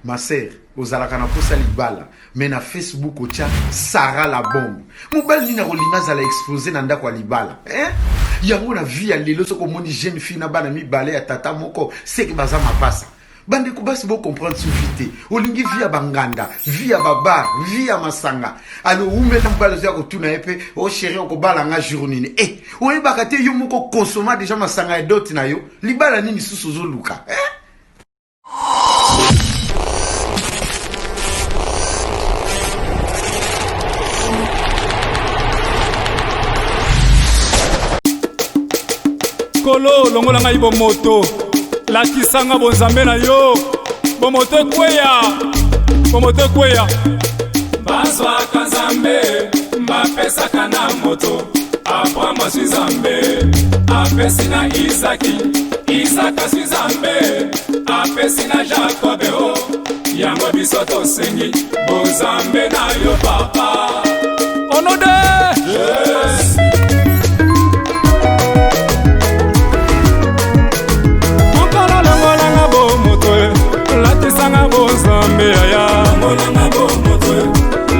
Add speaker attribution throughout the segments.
Speaker 1: Ma sœur, ozalaka na posa libala, mais na Facebook otia Sarah la bombe. Mobali nini akolinga azala expose na ndako ya libala? Hein? Yango na vie ya lelo soki omoni jeune fille na bana mibale ya tata moko, seke baza mapasa. Bandeko basi bo comprendre su vie te. Olingi vie ya banganda, vie ya babar, vie ya masanga. Alo umela mobali ozoya kotuna ye pe, oh chérie okobala nga jour nini? Eh, oyebaka te yo moko consomma déjà masanga ya dot na yo. Libala nini susu ozoluka? Eh?
Speaker 2: Kolo longola ngai bomoto, lakisa nga bonzambe na yo. Bomoto ekweya, bomoto ekweya. Bazwaka Nzambe, bapesaka na moto. Abraham azwi Nzambe, apesi na Izaki. Isaka azwi Nzambe, apesi na Jakobe. O yango biso tosengi bonzambe na yo papa. Au nom de Jésus. Mokolo longolanga bomoto, latisanga bonzambe yaya. Longolanga bomoto,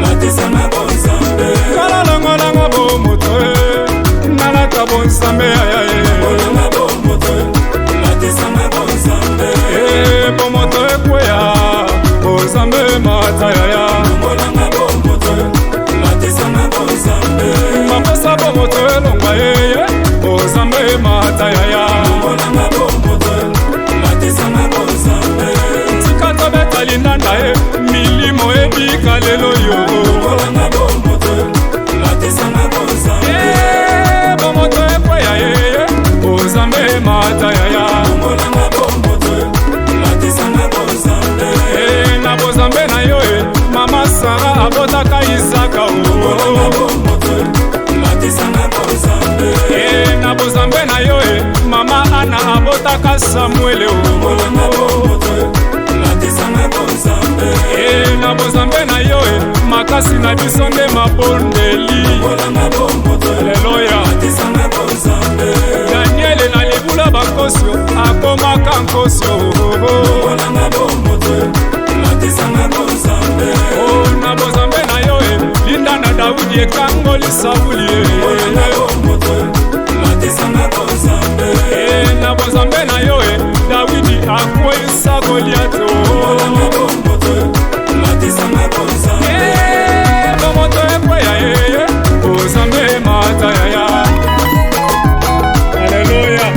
Speaker 2: latisanga bonzambe. Kala longolanga bomoto, nalata bonzambe yaya. Longolanga bomoto, latisanga bonzambe. Bomoto ekweya, bonzambe mata yaya. Longolanga bomoto, latisanga bonzambe. Mapesa bomoto elongwa yeye, bonzambe mata yaya. Longolanga bomoto, latisanga bonzambe. Tika tobeta lindanda ye, milimo ebika lelo yo. Longolanga bomoto, latisanga bonzambe. Bomoto ekweya yeye, bonzambe mata yaya. Longolanga bomoto, latisanga bonzambe. Na bonzambe na yo e, mama Sara abotaka Isaka o. Longolanga bomoto, latisanga bonzambe. Na bonzambe na yo e, mama Ana abotaka Samuele o. Longolanga bomoto, latisanga bonzambe. Na bonzambe na yo e, makasi na biso nde mabondeli. Longolanga bomoto, Alleluia, latisanga bonzambe. Daniele na libula bankosio akomaka nkosio. Longolanga bomoto, latisanga bonzambe. O na bonzambe na yo e, linda na Daudi ekangoli Sauli e. Longolanga bomoto, latisanga bonzambe. Na bonzambe na yo e, Dawidi akweyisa Goliath o. Longolanga bomoto, latisanga bonzambe. Bomoto ekweya ye, bonzambe mata yaya. Alleluia.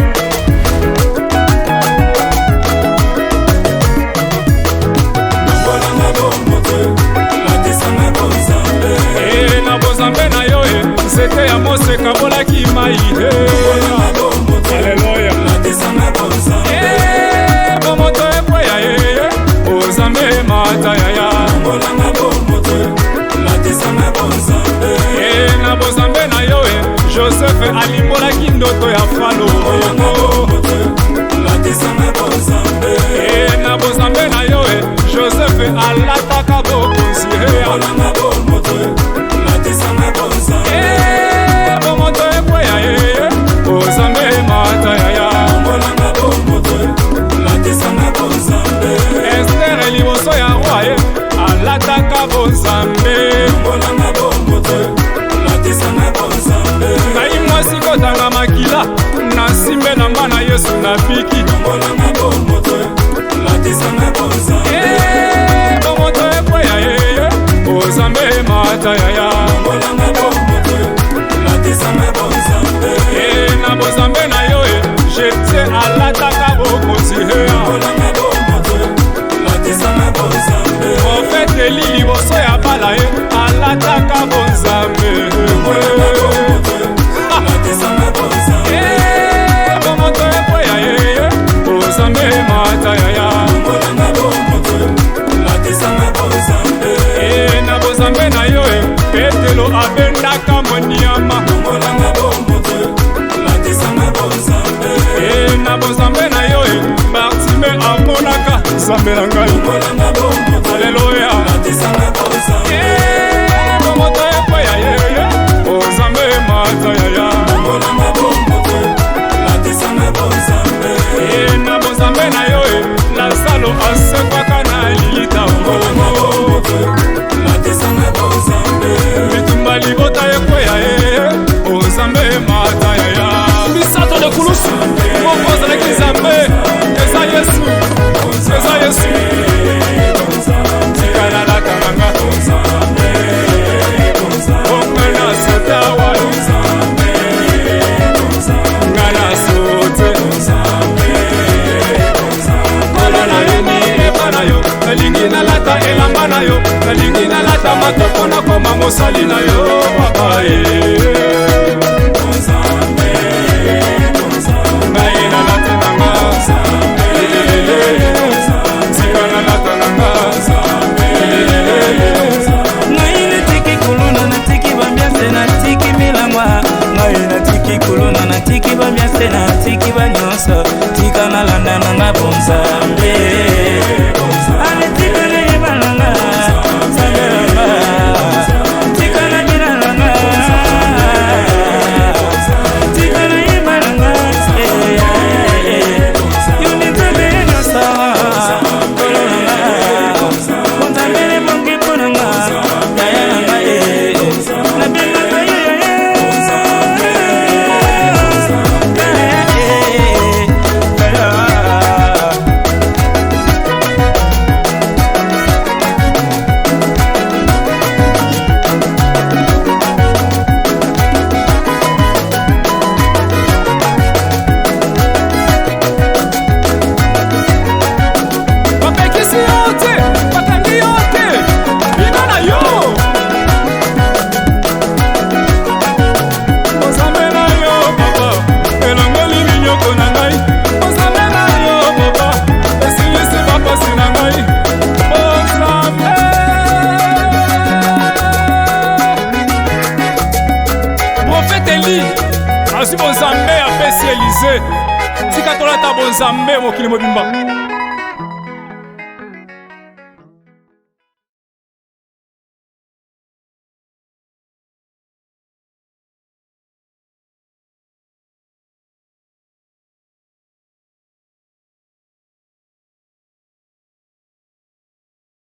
Speaker 2: Longolanga bomoto, latisanga bonzambe. Na bonzambe na yo e, nzete ya Mose ekabolaki mai e. Longolanga bomoto, Alleluia, latisanga bonzambe. Bomoto ekweya ye, bonzambe mata yaya. Longolanga bomoto, latisanga bonzambe. Na bonzambe na yo e, Joseph alimbolaki ndoto ya Falo. Longolanga bomoto, latisanga bonzambe. Na bonzambe na yo e, Joseph alataka bokonzi. Longolanga bomoto, latisanga bonzambe. Bomoto ekweya ye, bonzambe mata yaya. Longolanga bomoto, latisanga bonzambe. Ester liboso ya roi ye, alataka bonzambe. Longolanga bomoto, latisanga bonzambe. Ngai mwasi kotanga makila, na nsimbe na mba na Yesu nabiki. Longolanga bomoto, latisanga bonzambe. Bomoto ekweya ye, bonzambe mata yaya. Longolanga bomoto, latisanga bonzambe. Na bonzambe na yo e, Jetie alataka bokonzi. Longolanga bomoto, latisanga bonzambe. Prophète Eli liboso ya bala ye, alataka bonzambe. Longolanga bomoto, latisanga bonzambe. Bomoto ekweya ye, bonzambe mata yaya. Longolanga bomoto, latisanga bonzambe. Na bonzambe na yo e, Petelo abenda mosali na yo papa e ngai nalati nanga sika nalata nanga.
Speaker 3: Ngai natiki kuluna, natiki bambiase, natiki milangwa. Ngai natiki kuluna, natiki bambiase, natiki banyonso. Tika nalanda nanga bonzambe. Ale tika nayeba nanga nzambe nanga. Tika nabina nanga. Tika nayeba nanga. Yo nde nzambe ya nyonso. Nkolo nanga. Bonzambe lebongi mpo nanga. Yaya nanga e. Nabengaka yo yaya. Yaya e. Yaya.
Speaker 2: Bapekisi yo te, bakangi yo te, bima na yo. Ozambe na yo papa elongoli minyoko na ngai. Ozambe na yo papa esilisi bapasi na ngai. Ozambe. Profete Eli azwi bonzambe, apesi Elize. Tika tolata bonzambe mokili mobimba.